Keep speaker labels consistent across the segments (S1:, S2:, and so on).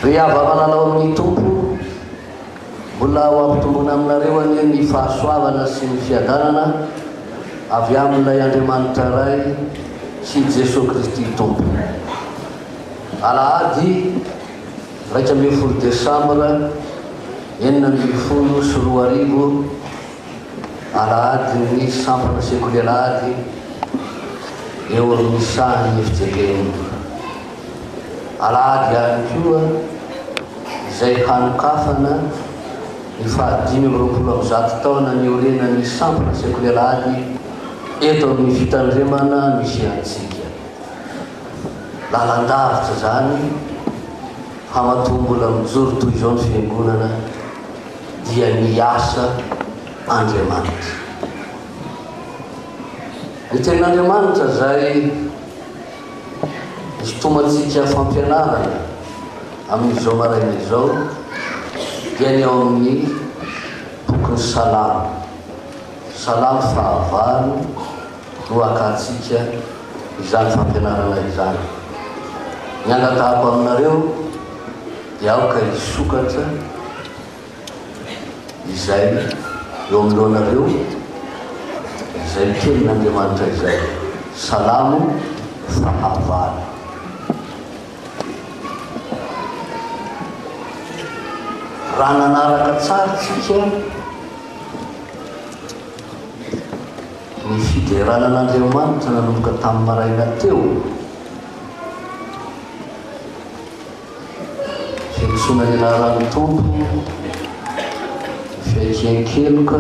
S1: Ry hava-malala ao amin'ny Tompo, mbola ho ampitomboina aminareo anie ny fahasoavana sy ny fiadanana avy amin'ilay Andriamanitra Ray sy Jesoa Kristy Tompo. Alahady 11 desambra 2016, Alahadin'ny sampana sekoly alahady eo amin'ny sahan'ny fjkm. Alahady ihany koa izay hanokafana ny faha 125 taona niorenan'ny sampana sekoly alahady eto amin'ny fitandremana misy antsika. Lalandavitra izany fa matoa mbola mijoro toy izao ny fiangonana dia miasa Andriamanitra. Ny Tenin'Andriamanitra izay isintomantsika fampianarana amin'izao maraina izao dia ny ao amin'ny bokin'ny Salamo. Salamo fahavalo no hakantsika izany fampianarana izany. Ny angatahako aminareo dia aoka hisokatra izay eo anoloanareo, izay tenin'Andriamanitra izay. Salamo fahavalo. Raha nanaraka tsara tsika ny fiderana an'Andriamanitra nanomboka tamin'ny maraina teo, Fiantsoana ny anaran'ny Tompo, ny fiaiken-keloka,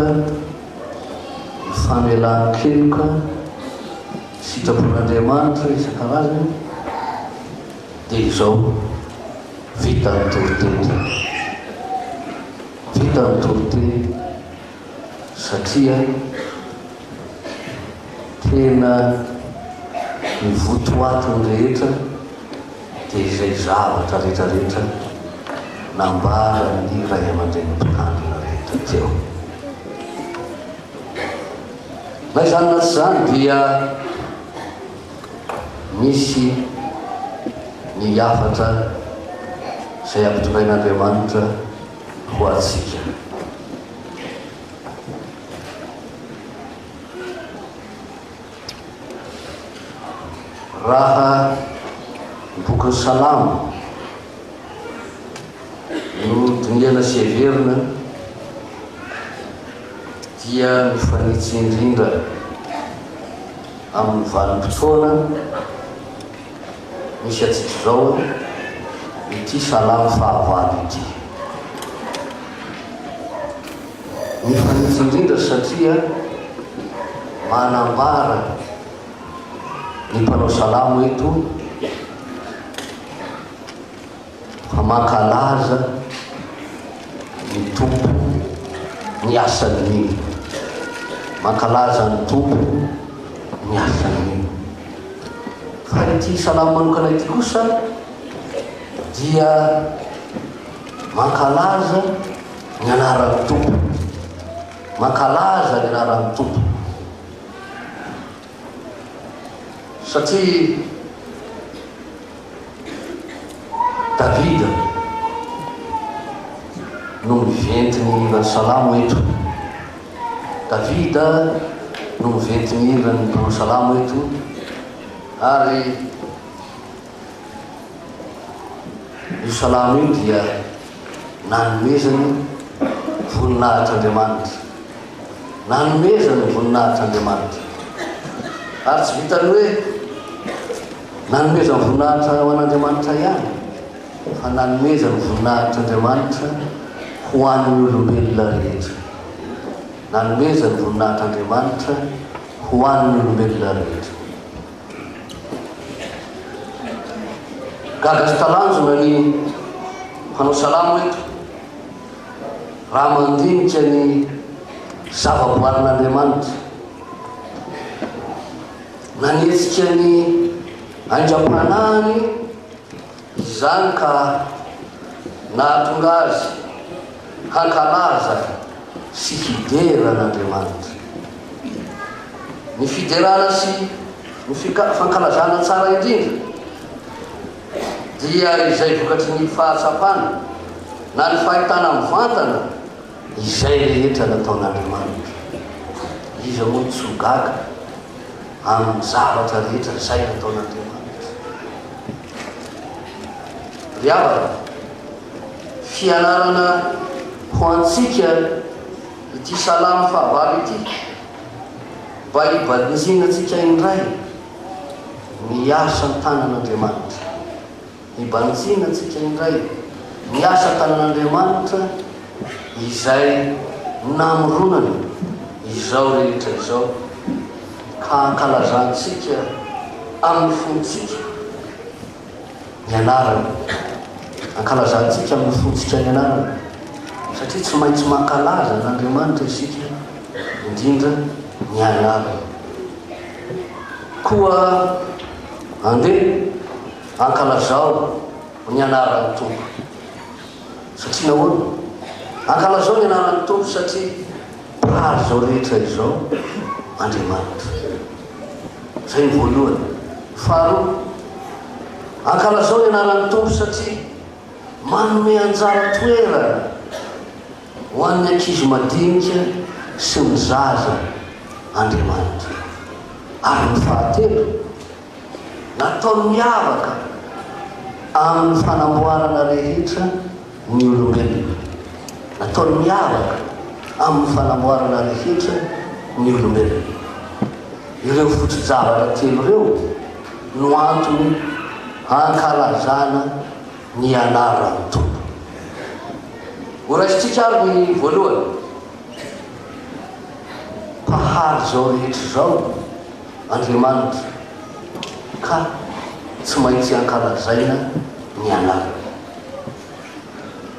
S1: ny famelan-keloka, ny sitrapon'Andriamanitra isan-karazany, dia izao, vita ny toriteny. Vita ny toriteny satria tena ny votoatiny rehetra dia izay zavatra rehetra rehetra nambaran'ny ray aman-dreny mpitandrina rehetra teo. Na izany na tsy izany dia misy ny hafatra izay ampitondrain'Andriamanitra ho antsika. Raha ny bokin'ny Salamo no dinihana sy heverina dia mifanitsy indrindra amin'ny vanim-potoana misy antsika izao ity Salamo fahavalo ity. Mifanitsy indrindra satria manambara ny mpanao salamo eto fa mankalaza ny Tompo ny asan'ny mino. Mankalaza ny Tompo ny asan'ny mino. Fa ity salamo manokana ity kosa dia mankalaza ny anaran'ny Tompo. Mankalaza ny anaran'ny Tompo. Satria Davida no miventy ny hiran'ny Salamo eto. Davida no miventy ny hiran'ny mpanao Salamo eto. Ary Io salamo io dia nanomezany voninahitr'Andriamanitra. Nanomezany voninahitr'Andriamanitra. Ary tsy vitan'ny hoe nanomezany voninahitra ho an'Andriamanitra ihany, fa nanomezany voninahitr'Andriamanitra ho an'ny olombelona rehetra. Nanomezany voninahitr'Andriamanitra ho an'ny olombelona rehetra. Gaga sy talanjona ny mpanao salamo eto raha mandinika ny zavaboarin'Andriamanitra. Nanetsika ny aingam-panahiny izany ka nahatonga azy hankalaza sy hidera an'Andriamanitra. Ny fiderana sy ny fankalazana tsara indrindra. Dia izay vokatry ny fahatsapana na ny fahitana mivantana izay rehetra nataon'Andriamanitra. Iza moa no tsy ho gaga amin'ny zavatra rehetra izay nataon'Andriamanitra? Ry havana, fianarana ho antsika ity Salamo fahavalo ity mba hibanjinantsika indray ny asan-tanan'Andriamanitra. Hibanjinantsika indray ny asan-tanan'Andriamanitra izay namoronany izao rehetra izao, ka hankalazantsika amin'ny fontsika ny anarany. Ankalazantsika amin'ny fontsika ny anarany, satria tsy maintsy mankalaza an'Andriamanitra isika, indrindra ny anarany. Koa andeha ankalazao ny anaran'ny Tompo. Satria nahoana? Ankalazao ny anaran'ny Tompo satria Mpahary izao rehetra izao Andriamanitra. Izay ny voalohany. Faharoa, ankalazao ny anaran'ny Tompo satria manome anjara toerana ho an'ny ankizy madinika sy ny zaza Andriamanitra. Ary ny fahatelo, nataony miavaka amin'ny fanamboarana rehetra ny olombelona. Nataony miavaka amin'ny fanamboarana rehetra ny olombelona. Ireo foto-javatra telo ireo no antony hankalazana ny anaran'ny Tompo. Horaisintsika ary ny voalohany. Mpahary izao rehetra izao Andriamanitra ka tsy maintsy ankalazaina ny anarany.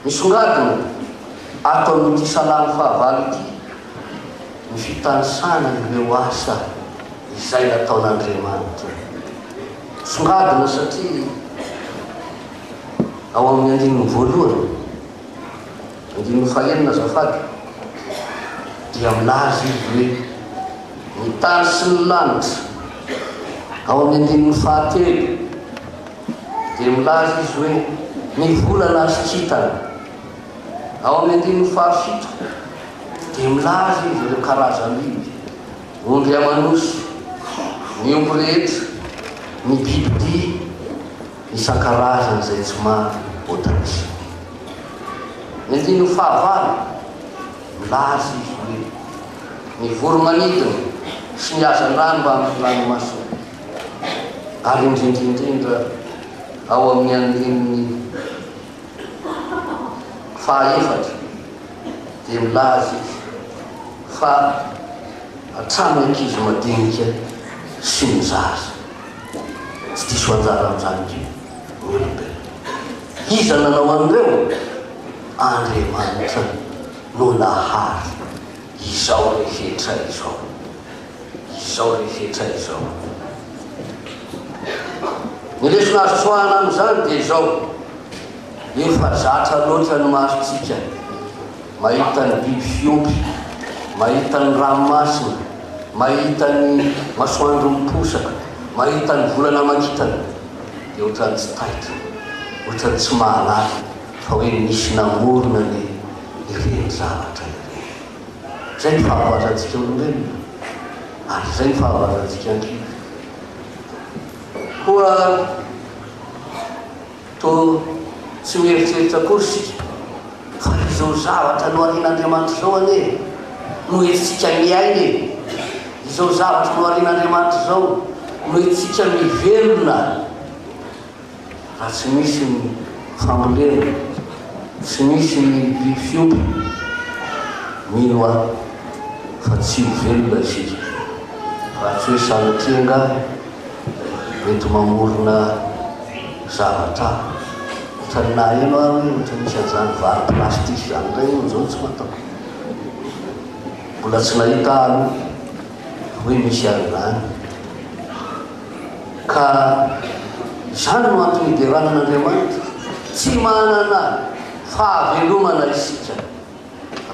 S1: Misongadina ato amin'ity salamo fahavalo ity ny fitanisana ireo asa izay nataon'Andriamanitra. Misongadina satria ao amin'ny andininy voalohany, andininy fahenina azafady, dia milaza izy hoe ny tany sy ny lanitra. Ao amin'ny andininy fahatelo dia milaza izy hoe ny volana sy kintana. Ao amin'ny andininy fahafito dia milaza izy ireo karazam-biby, ondry aman'osy, ny omby rehetra, ny bibidia isan-karazany izay tsy maro voatanisa. Ny andininy fahavalo, milaza izy hoe ny voro-manidina sy ny hazandrano mbamin'ny ranomasina, ary indrindra indrindra ao amin'ny andininy fahaefatra dia milaza izy fa hatramin'ny ankizy madinika sy ny zaza. Tsy diso anjara amin'izany koa ny olombelona. Iza nanao an'ireo? Andriamanitra no nahary izao rehetra izao. Izao rehetra izao. Ny lesona azo tsoahana amin'izany dia izao, efa zatra loatra ny masontsika mahita ny biby fiompy, mahita ny ranomasina, mahita ny masoandro miposaka, mahita ny volana aman-kintana, dia ohatran'ny tsy taitra, ohatran'ny tsy mahalala fa hoe nisy namorona anie ireny zavatra ireny. Izay ny fahavoazantsika olombelona ary izay ny fahavoazantsika ankizy. Koa toa tsy mieritreritra akory isika fa izao zavatra noharian'Andriamanitra izao anie no entintsika miaina e! Izao zavatra noharian'Andriamanitra izao no entintsika mivelona. Raha tsy misy ny fambolena, tsy misy ny biby fiompy, mino aho fa tsy ho velona isika. Raha tsy hoe sanatria angaha mety mamorona zavatra hafa. Ohatran'ny naheno aho hoe ohatran'ny misy an'izany vary plastique izany indray hono izao tsy fantako. Mbola tsy nahita aho aloha hoe misy an'izany. Ka izany no antony iderana an'Andriamanitra, tsy manana fahavelomana isika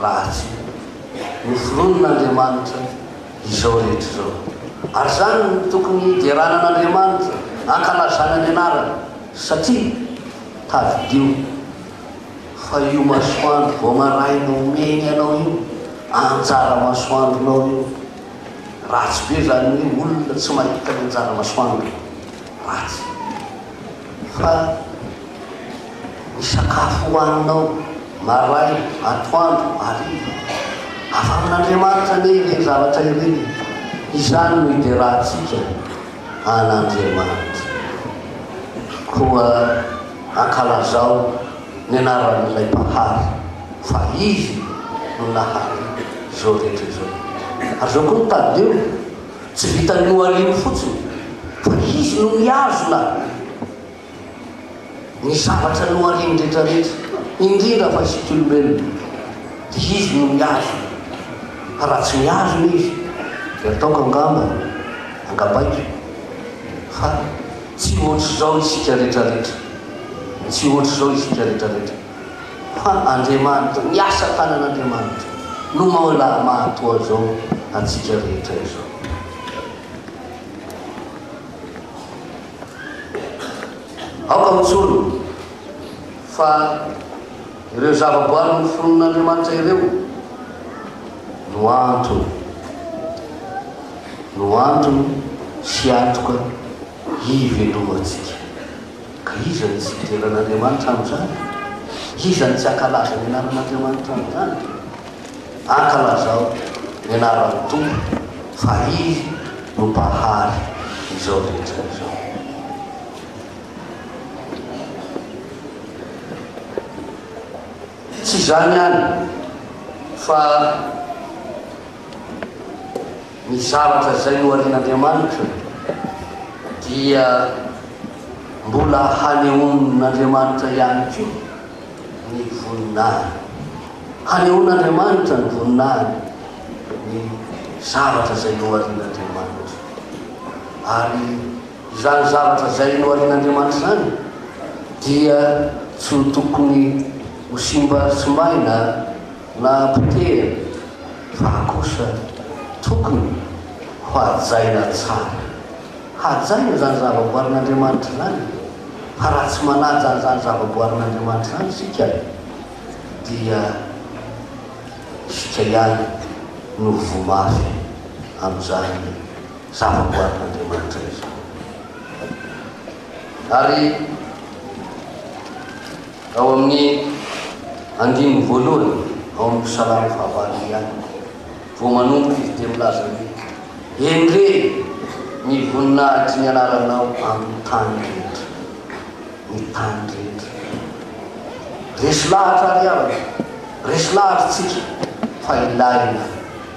S1: raha tsy noforonin'Andriamanitra izao rehetra izao. Ary izany no tokony hiderana an'Andriamanitra, ankalazana ny anarany, satria. Tadidio fa io masoandro vao maraina omeny anao io, anjara masoandronao io. Ratsy be izany hoe olona tsy mahita ny anjara masoandro. Ratsy. Fa ny sakafo hohaninao maraina, atoandro, hariva, avy amin'Andriamanitra anie ireny zavatra ireny e. Izany no iderahantsika an'Andriamanitra. Koa ankalazao ny anaran'ilay Mpahary, fa Izy no nahary izao rehetra izao. Ary izao koa no tadidio, tsy vitan'ny nohariany fotsiny, fa Izy no mihazona ny zavatra nohariany rehetrarehetra, indrindra fa isika olombelona, dia Izy no mihazona. Fa raha tsy mihazona Izy, dia ataoko angamba, angabaiko, fa tsy ohatr'izao isika rehetrarehetra. Tsy ohatr'izao isika rehetrarehetra. Fa Andriamanitra, ny asa tanan'Andriamanitra no maola mahatoa izao antsika rehetra izao. Aoka ho tsorina fa ireo zavaboary noforonin'Andriamanitra ireo no antony, no antony sy antoka hivelomantsika. Ka iza no tsy hidera an'Andriamanitra amin'izany? Iza no tsy hankalaza ny anaran'Andriamanitra amin'izany? Ankalazao ny anaran'ny Tompo fa Izy no Mpahary izao rehetra izao. Tsy izany ihany fa ny zavatra izay noharian'Andriamanitra dia mbola hanehoan'Andriamanitra ihany koa ny voninahiny. Hanehoan'Andriamanitra ny voninahiny ny zavatra izay noharian'Andriamanitra. Ary izany zavatra izay noharian'Andriamanitra izany dia tsy ho tokony ho simbasimbaina na potehina fa kosa tokony ho hajaina tsara. Hajaina izany zavaboarin'Andriamanitra izany, fa raha tsy manaja an'izany zavaboarin'Andriamanitra izany isika dia isika ihany no voa mafy amin'izany zavaboarin'Andriamanitra izany. Ary Ao amin'ny andininy voalohany ao amin'ny Salamo fahavalo ihany, vao manomboka izy dia milaza hoe, Endrey ny voninahitry ny anaranao amin'ny tany rehetra. Ny tany rehetra. Resy lahatra àry havana, resy lahatra isika fa ilaina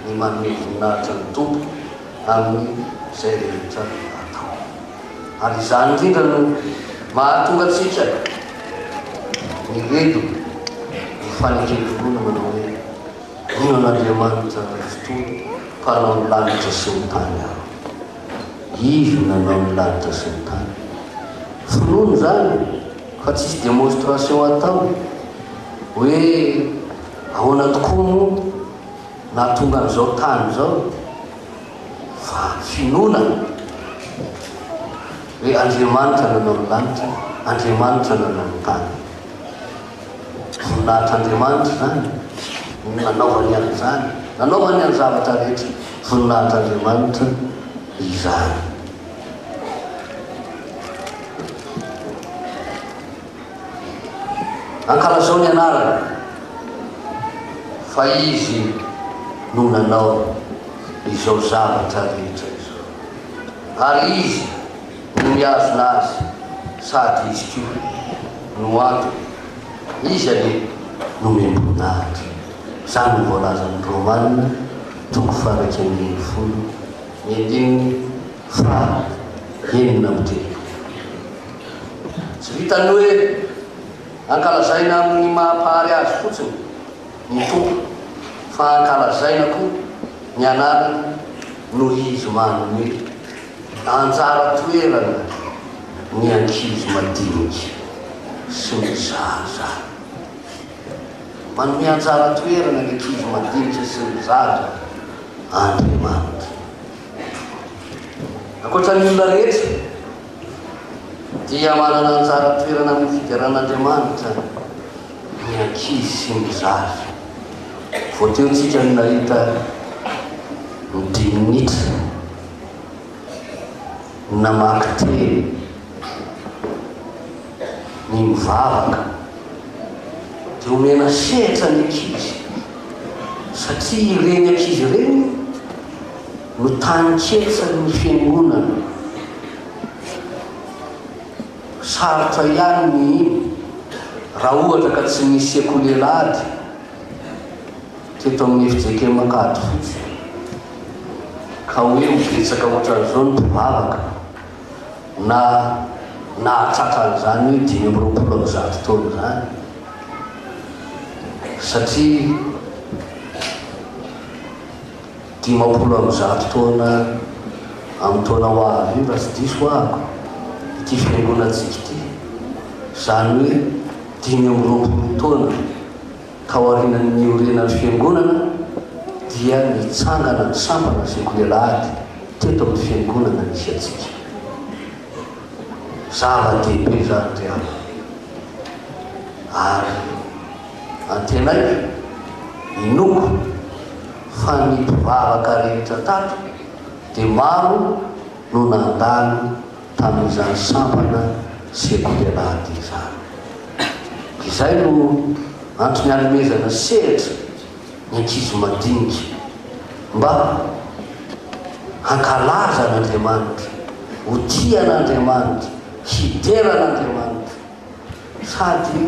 S1: ny manome voninahitra ny Tompo amin'izay rehetra atao. Ary izany indrindra no mahatonga antsika miredona ny fanekem-pinoana manao hoe, Mino an'Andriamanitra Tsitoha Mpanao ny lanitra sy ny tany aho. Izy no nanao ny lanitra sy ny tany. Finoana izany fa tsisy démonstration atao hoe ahoana tokoa moa nahatonga an'izao tany izao. Fa finoana hoe Andriamanitra nanao ny lanitra, Andriamanitra nanao ny tany. Voninahitr'Andriamanitra izany no nanaovany an'izany, nanaovany ny zavatra rehetra. Voninahitr'Andriamanitra izany. Ankalazao ny anarany, fa Izy no nanao izao zavatra rehetra izao. Ary Izy no mihazona azy, sady Izy koa no antony. Izy anie no omem-boninahitra. Izany no voalazan'ny Romana toko faha-11 ny andininy faha 36. Tsy vitan'ny hoe ankalazaina amin'ny maha Mpahary Azy fotsiny ny Tompo fa ankalazaina koa ny anarany noho Izy manome anjara toerana ny ankizy madinika sy ny zaza. Manome anjara toerana ny ankizy madinika sy ny zaza Andriamanitra. Ankoatra ny olona rehetra. Dia manana anjara toerana amin'ny fideran'Andriamanitra ny ankizy sy ny zaza. Vao teo tsika no nahita ny dimy minitra namaky teny, ny mivavaka. Dia omena sehatra ny ankizy satria ireny ankizy ireny no taninketsan'ny fiangonana. Sarotra ihany ny hino raha ohatra ka tsy nisy sekoly alahady teto amin'ny fjkm Ankadifotsy ka hoe ho betsaka ohatran'izao ny mpivavaka na nahatratra an'izany hoe 125 taona izany satria 150 taona amin'ny taona ho avy io raha tsy diso ahako ity fiangonantsika ity, izany hoe 25 taona taorian'ny niorenan'ny fiangonana dia nitsangana ny sampana sekoly alahady teto amin'ny fiangonana nisy antsika. Zava-dehibe izany ry havana. Ary antenaiko, inoako fa ny mpivavaka rehetra tato dia maro no nandalo tamin'izany sampana sekoly alahady izany. Izay no antony anomezana sehatra ny ankizy madinika mba hankalaza an'Andriamanitra, ho tia an'Andriamanitra, hidera an'Andriamanitra. Sady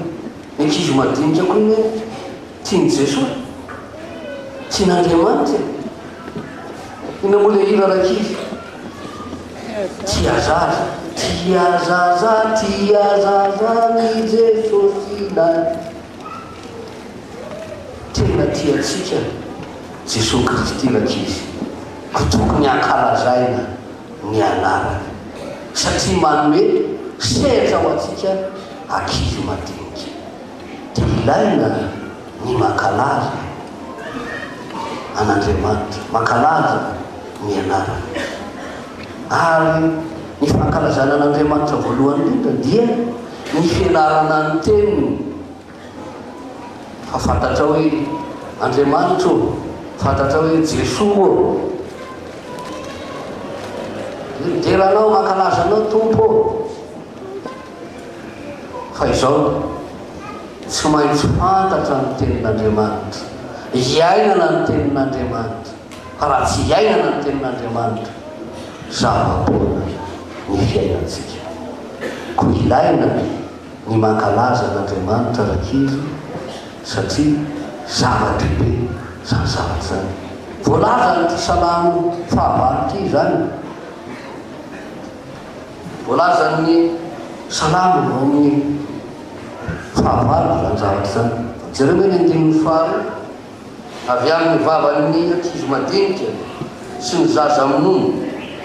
S1: ny ankizy madinika koa anie tian'i Jesoa, tian'Andriamanitra e! Inona moa ilay hira rankizy? Tia zaza, tia zaza, tia zaza ny Jesosinay. Tena tia antsika Jesoa Kristy rankizy, koa tokony hankalazaina ny anarany satria manome sehatra ho antsika ankizy madinika. Dia ilaina ny mankalaza an'Andriamanitra, mankalaza ny anarany. Ary ny fankalazana an'Andriamanitra voalohany indrindra dia ny fianarana ny teniny. Fa fantatrao hoe Andriamanitra ô, fantatrao hoe Jesoa ô. Midera Anao, mankalaza Anao Tompo ô. Fa izao, tsy maintsy fantatra ny tenin'Andriamanitra, iainana ny tenin'Andriamanitra, fa raha tsy iainana ny tenin'Andriamanitra, zava-poana ny fiainantsika. Koa ilaina ny mankalaza an'Andriamanitra rankizy satria zava-dehibe izany zavatra izany. Voalazan'ity salamo fahavalo ity izany. Voalazan'ny salamo ao amin'ny fahavalo izany zavatra izany. Jereo hoe ny andininy faharoa, Avy amin'ny vavan'ny ankizy madinika sy ny zaza minono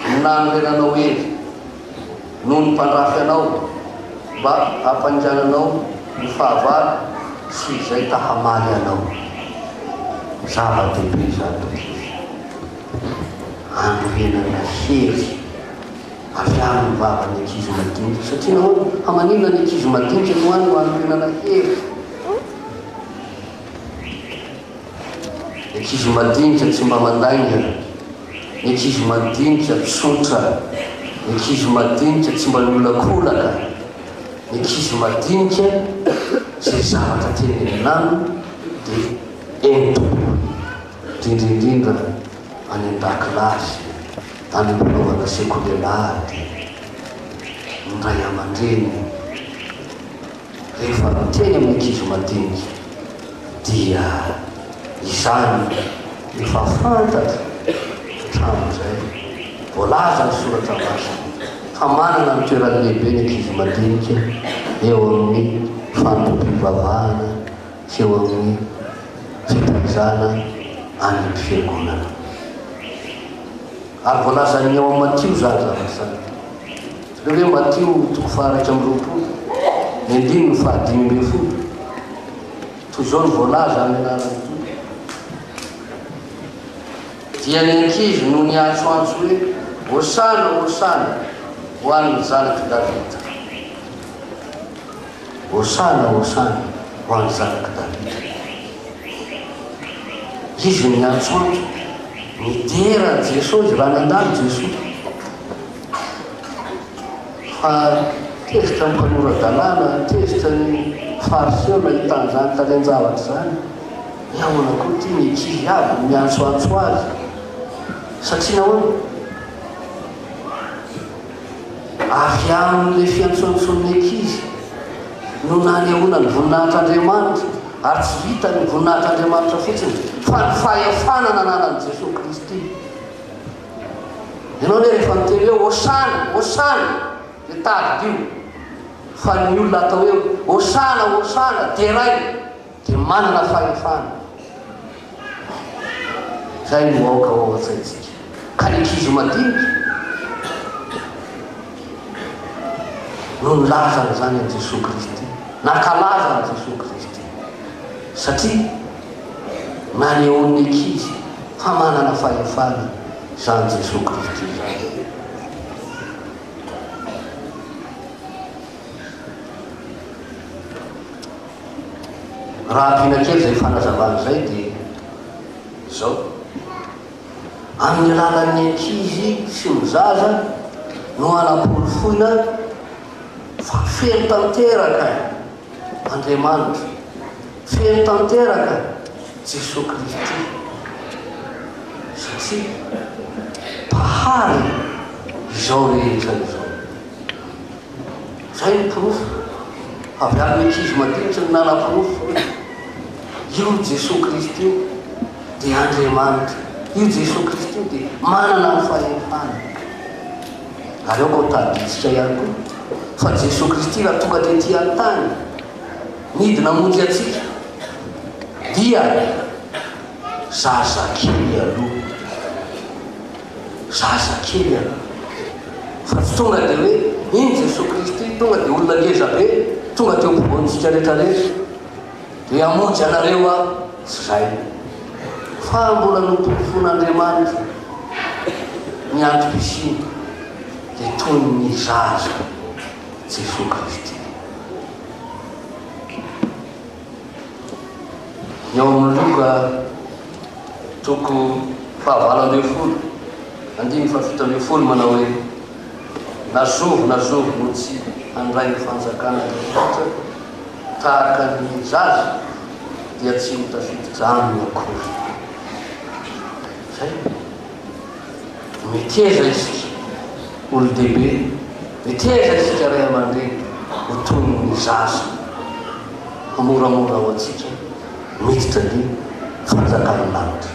S1: no nanorenanao hery. Noho ny mpandrafy anao, mba hampanginanao ny fahavalo sy izay ta hamaly anao. Zava-dehibe izany rankizy. Anorenana hery avy amin'ny vavan'ny ankizy madinika. Satria nahoana? Fa maninona ny ankizy madinika no any no anorenana hery? Ny ankizy madinika tsy mba mandainga, ny ankizy madinika tsotra, ny ankizy madinika tsy mba miolakolaka, ny ankizy madinika izay zavatra tenenina aminy dia eny tompoko, indrindra indrindra any an-dakilasy, any am-panaovana sekoly alahady, ny ray aman-dreny. Rehefa miteny amin'ny ankizy madinika dia izany efa fantatra hatramin'izay, voalazan'ny soratra masina fa manana ny toerany lehibe ny ankizy madinika eo amin'ny fanompoam-pivavahana sy eo amin'ny fitaizana any amin'ny fiangonana. Ary voalazan'ny ao amin'ny Matio izany zavatra izany. Jereo hoe Matio toko faha-21, ny andininy faha-15. Toy izao no voalaza amin'ny anaran'ny Tompo. Dia ny ankizy no niantsoantso hoe, Hosana, Hosana, ho an'ny zanak'i Davida. Hosana, Hosana ho an'ny Zanak'i Davida. Izy no niantsoantso, nidera an'i Jesoa izy raha nandalo Jesoa. Fa tezitra ny mpanora-dalàna, tezitra ny Fariseo nahita an'izany tarehin-javatra izany. Hoe ahoana koa ity ny ankizy avy no miantsoantso azy? Satria nahoana? Avy amin'ilay fiantsoantsoan'ny ankizy no nanehoana ny voninahitr'Andriamanitra, ary tsy vitan'ny voninahitr'Andriamanitra fotsiny, fa ny fahefana nananan'i Jesoa Kristy. Ianao anie rehefa miteny hoe Hosana, Hosana, dia tadidio fa ny olona atao hoe Hosana, Hosana, deraina, dia manana fahefana. Izay no aoka ho ao an-tsaintsika. Ka ny ankizy madinika no nilaza an'izany an'i Jesoa Kristy, nankalaza an'i Jesoa Kristy, satria nanehoan'ny ankizy fa manana fahefana izany Jesoa Kristy izany. Raha ampiana kely izay fanazavana izay dia izao, amin'ny alalan'ny ankizy sy ny zaza no hanaporofoina fa feno tanteraka Andriamanitra, feno tanteraka Jesoa Kristy, satria Mpahary izao rehetra izao. Izay no porofo. Avy amin'ny ankizy madinika no nanaporofo hoe io Jesoa Kristy io dia Andriamanitra. Io Jesoa Kristy io dia manana ny fahefana. Ary aoka ho tadidintsika ihany koa fa Jesoa Kristy raha tonga tety an-tany, nidina hamonjy antsika, dia zazakely aloha. Zaza kely ianao. Fa tsy tonga dia hoe iny Jesoa Kristy tonga dia olona ngeza be tonga teo ampovoantsika rehetra rehetra dia hamonjy anareo aho. Tsy izay. Fa mbola noporofoin'Andriamanitra ny antom-pisiany dia toy ny zaza Jesoa Kristy. Ny ao amin'ny Lioka toko faha-18, andininy faha-17 manao hoe, Na zovy na zovy no tsy handray ny fanjakan'Andriamanitra tahaka ny zaza dia tsy ho tafiditra aminy akory. Izay. Meteza isika olon-dehibe, meteza isika ray aman-dreny ho toy ny zaza. Ho moramora ho antsika miditra ny fanjakan'ny lanitra.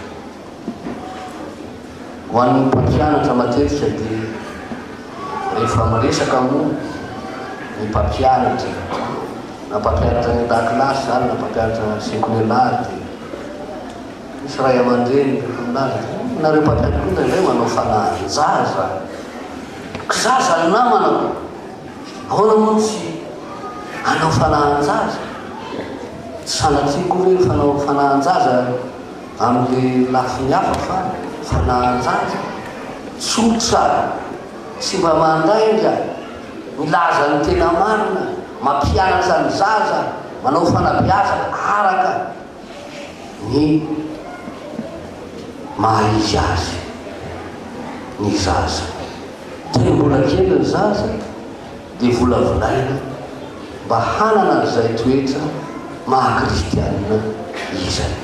S1: Ho an'ny mpampianatra matetika dia rehefa miresaka moa ny mpampianatra, na mpampianatra any an-dakilasy izany na mpampianatra sekoly alahady dia misy ray aman-dreny rehefa milaza dia nareo mpampianatra koa indraindray manao fanahin-jaza, kizaza ny namana ko! Ahoana moa no tsy hanao fanahan-jaza? Tsy sanatria koa ve ny fanao fanahan-jaza amin'ilay lafiny hafa fa fanahan-jaza tsotra, tsy mba mandainga, milaza ny tena marina, mampianatra ny zaza, manao fanabeazana araka ny maha izy azy ny zaza. Teny mbola kely ny zaza dia volavolaina mba hanana an'izay toetra maha kristianina izay.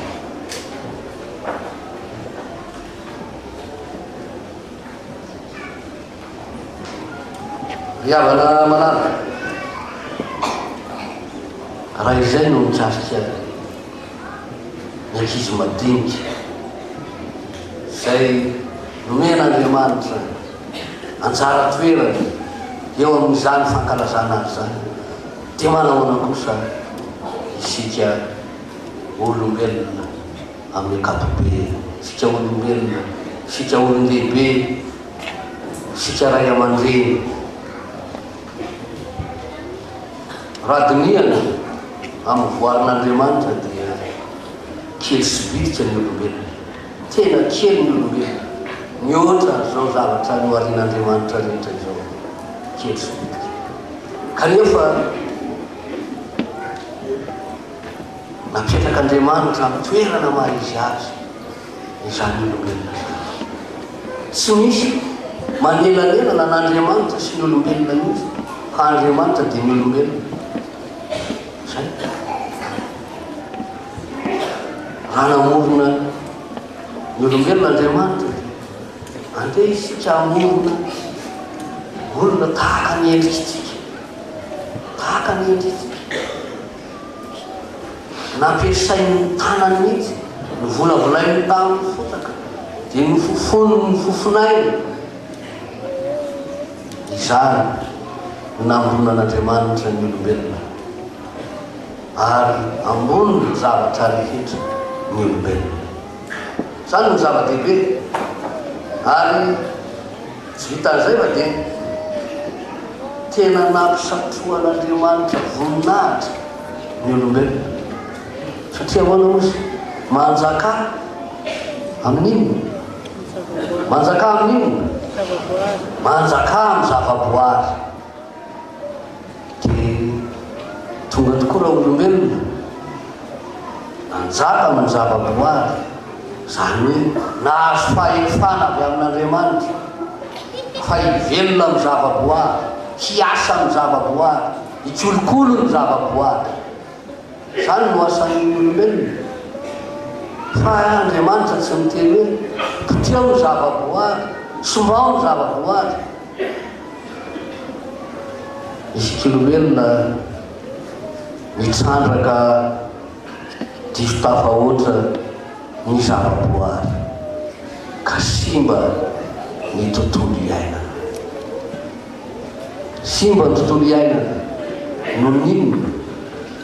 S1: Ry havana malala, raha izay no mikasika ny ankizy madinika izay nomen'Andriamanitra anjara toerana eo amin'izany fankalazana azy izany, dia manahoana kosa isika olombelona amin'ny ankapobeny, isika olombelona, isika olon-dehibe, Isika ray aman-dreny. Raha dinihana amin'ny voarin'Andriamanitra dia kely sy bitika ny olombelona. Tena kely ny olombelona. Mihoatra an'izao zavatra noharian'Andriamanitra rehetra izao. Kely sy bitika. Kanefa. Napetrak'Andriamanitra amin'ny toerana maha izy azy izany olombelona izany. Tsy misy manelanelana an'Andriamanitra sy ny olombelona mihitsy fa Andriamanitra dia ny olombelona. Izay. Raha namorona ny olombelona Andriamanitra dia andeha isika hamorona olona tahaka ny endrikitsika. Tahaka ny endritsika. Nampiasainy ny tanany mihitsy, novolavolainy tamin'ny fotaka, dia nofofoniny ny fofon'aina. Izany no namoronan'Andriamanitra ny olombelona, ary ambonin'ny zavatra rehetra ny olombelona. Izany no zava-dehibe, ary tsy vitan'izay fa dia tena nampisatrohan'Andriamanitra voninahitra ny olombelona. Satria ahoana hozy? Manjakà amin'inona? Manjakà amin'inona? Manjakà amin'ny zava-boary. Dia tonga tokoa raolombelona nanjaka amin'ny zava-boary, izany hoe nahazo fahefana avy amin'Andriamanitra fa hivelona amin'ny zava-boary, hiasa amin'ny zava-boary, hikolokolo ny zava-boary. Izany no asan'ny olombelona. Fa Andriamanitra tsy miteny hoe poteho ny zava-boary, sombao ny zava-boary. Isika olombelona mitrandraka diso tafahoatra ny zava-boary ka simba ny tontolo iainana. Simba ny tontolo iainana noho ny inona?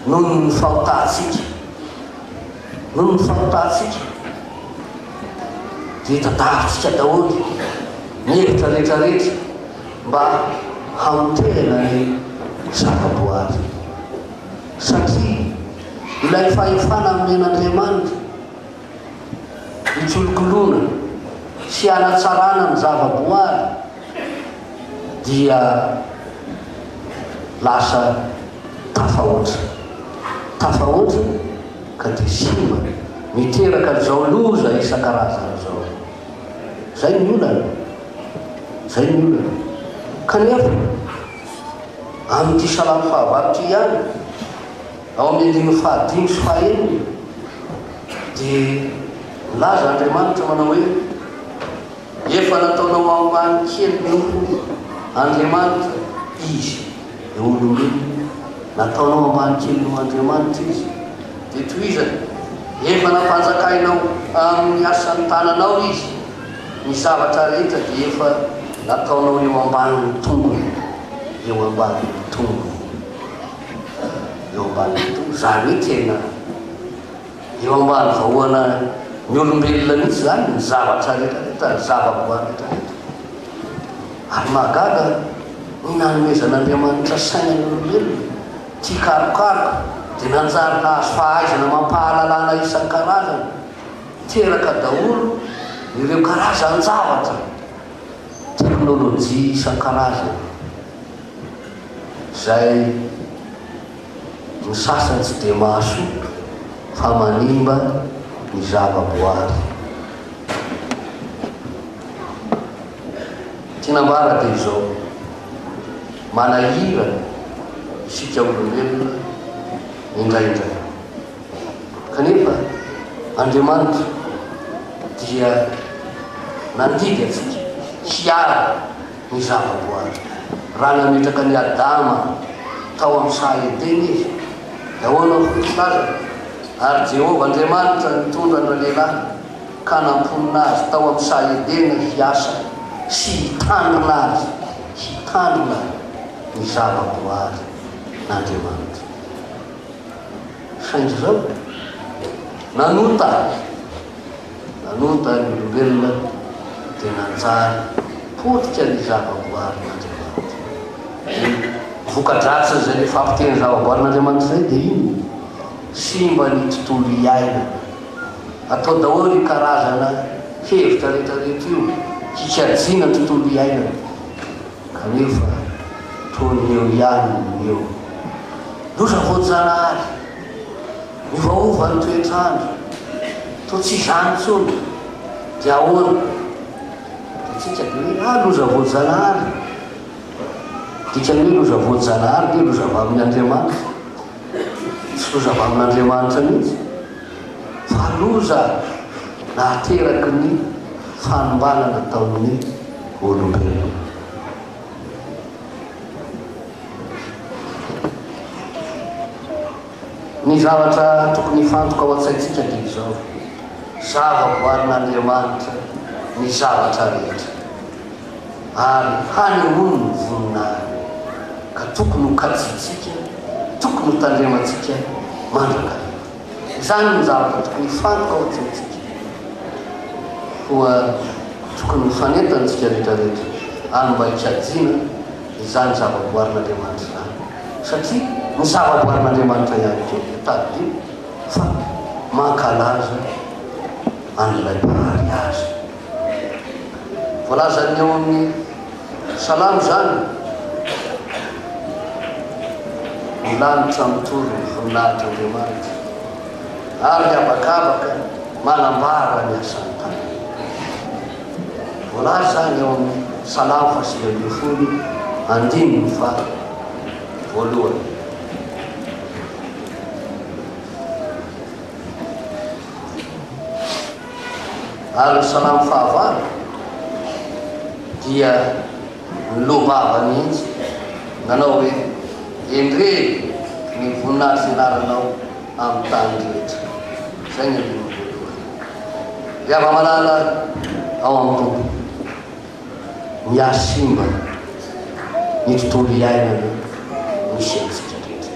S1: Noho ny fahotantsika. Noho ny fahotantsika dia tadavintsika daholo ny hevitra rehetra rehetra mba hamotehana ny zava-boary. Satria ilay fahefana nomen'Andriamanitra hikolokoloana sy hanatsarana ny zava-boary dia lasa tafahoatra. Tafahoatra ka dia simba, miteraka an'izao loza isan-karazany izao. Izay ny olana. Izay ny olana. Kanefa, amin'ity salamo fahavalo ity ihany, ao amin'ny andininy fahadimy sy fahenina, dia milaza Andriamanitra manao hoe, Efa nataonao ambany kely noho Andriamanitra izy, eo olombelona. Nataonao ambany kely noho Andriamanitra izy. Dia tohizany, Efa nampanjakainao amin'ny asan'ny tananao izy, ny zavatra rehetra dia efa nataonao eo ambanin'ny tongony. Eo ambanin'ny tongony. Eo ambanin'ny tongony. Izany hoe tena. Eo ambany vahoana ny olombelona mihitsy izany ny zavatra rehetra rehetra, ny zava-boary rehetra rehetra. Ary mahagaga ny nanomezan'Andriamanitra saina ny olombelona, tia karokaroka, dia nanjary nahazo fahaizana amam-pahalalana isan-karazany. Teraka daholo ireo karazan-javatra, teknolojia isan-karazany, izay. Ny sasany tsy dia mahasoa fa manimba ny zava-boary. Tiana ambara dia izao, manahirana isika olombelona indraindray. Kanefa Andriamanitra dia nandidy antsika hiaro ny zavaboary. Raha nametraka an'i Adama tao amin'ny saha Edena Izy, dia ahoana hoy ny filazany? Ary Jehovah Andriamanitra nitondra an-dralehilahy ka namponina azy tao amin'ny saha Edena hiasa sy hitandrina azy, hitandrina ny zavaboary n'Andriamanitra. Saingy izao, nanota. Nanota ny olombelona dia nanjary potika ny zavaboarin'Andriamanitra. Ny voka-dratsin'izay le fahapotehan'ny zavaboarin'Andriamanitra izay dia inona? Simba ny tontolo iainana. Atao daholo io karazana hevitra rehetra rehetra io hikajiana ny tontolo iainana. Kanefa toa ny eo ihany ny eo. Loza voajanahary! Miovaova ny toetr'andro, toa tsy izany intsony, dia ahoana? Dia tsika dia hoe, ah, loza voajanahary. Dikan'ny hoe loza voajanahary dia loza avy amin' Andriamanitra. Tsy loza avy amin'Andriamanitra mihitsy, fa loza nateraky ny fanimbana nataon'ny olombelona. Ny zavatra tokony hifantoka ao an-tsaintsika dia izao, zavaboarin'Andriamanitra ny zavatra rehetra, ary hanehoany ny voninahiny, ka tokony ho kajintsika, tokony ho tandremantsika mandrakariva. Izany no zavatra tokony hifantoka ao an-tsaintsika. Koa tokony mifanentana isika rehetrarehetra ary mba hikajiana izany zavaboarin'Andriamanitra izany. Satria ny zavaboarin'Andriamanitra ihany koa dia tadidio fa mankalaza an'ilay Mpahary azy. Voalazan'ny ao amin'ny Salamo izany, Ny lanitra mitory ny voninahitr'Andriamanitra, ary ny habakabaka manambara ny asan'ny tanany. Voalaza izany ao amin'ny Salamo faha-19, andininy faha voalohany. Ary ny Salamo fahavalo dia niloa-bava mihitsy nanao hoe, Endrey ny voninahitry ny anaranao amin'ny tany rehetra. Izay ny andininy voalohany. Ry hava-malala ao amin'ny Tompo, mihasimba ny tontolo iainana misy antsika rehetra.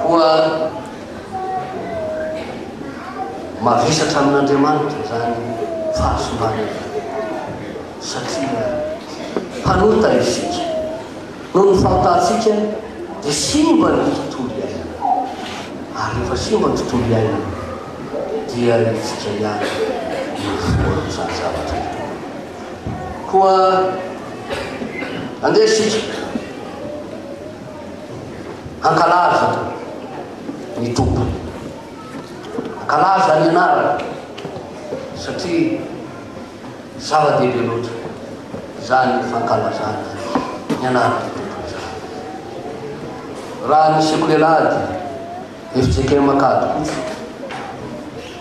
S1: Koa mavesatra amin'Andriamanitra izany fahasimbana izany, satria mpanota isika. Noho ny fahotantsika dia simba ny tontolo iainana. Ary rehefa simba ny tontolo iainana dia isika ihany no voan'izany zavatra izany. Koa andeha isika Hankalaza ny Tompo. Hankalaza ny anarany satria zava-dehibe loatra izany fankalazana ny anaran'ny Tompo izany. Raha ny sekoly alahady fjkm Ankadikotro,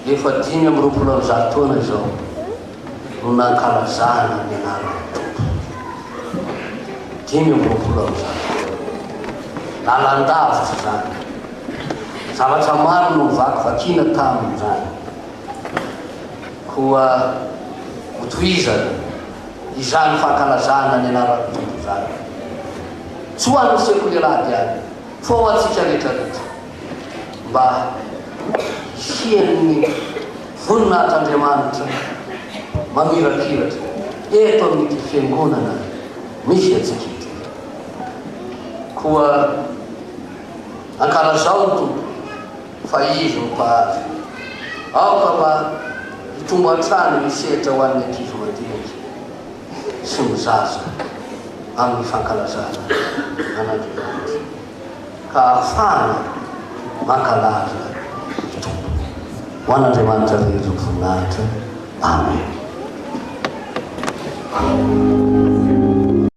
S1: efa 125 taona izao no nankalazana ny anaran'ny Tompo. 125 taona. Lalandavitra izany. Zavatra maro no novakivakiana tamin'izany. Koa hotohizana izany fankalazana ny anaran'ny Tompo izany. Tsy ho an'ny sekoly alahady ihany, fa ho antsika rehetra rehetra. Mba hisian'ny voninahitr'Andriamanitra mamirapiratra eto amin'ity fiangonana misy antsika ity. Koa ankalazao ny Tompo fa Izy no Mpahary. Aoka mba hitombo hatrany ny sehatra ho an'ny ankizy madinika sy ny zaza amin'ny fankalazana an'Andriamanitra. Ka ahafahana mankalaza ny Tompo. Ho an'Andriamanitra rery ny voninahitra. Amen.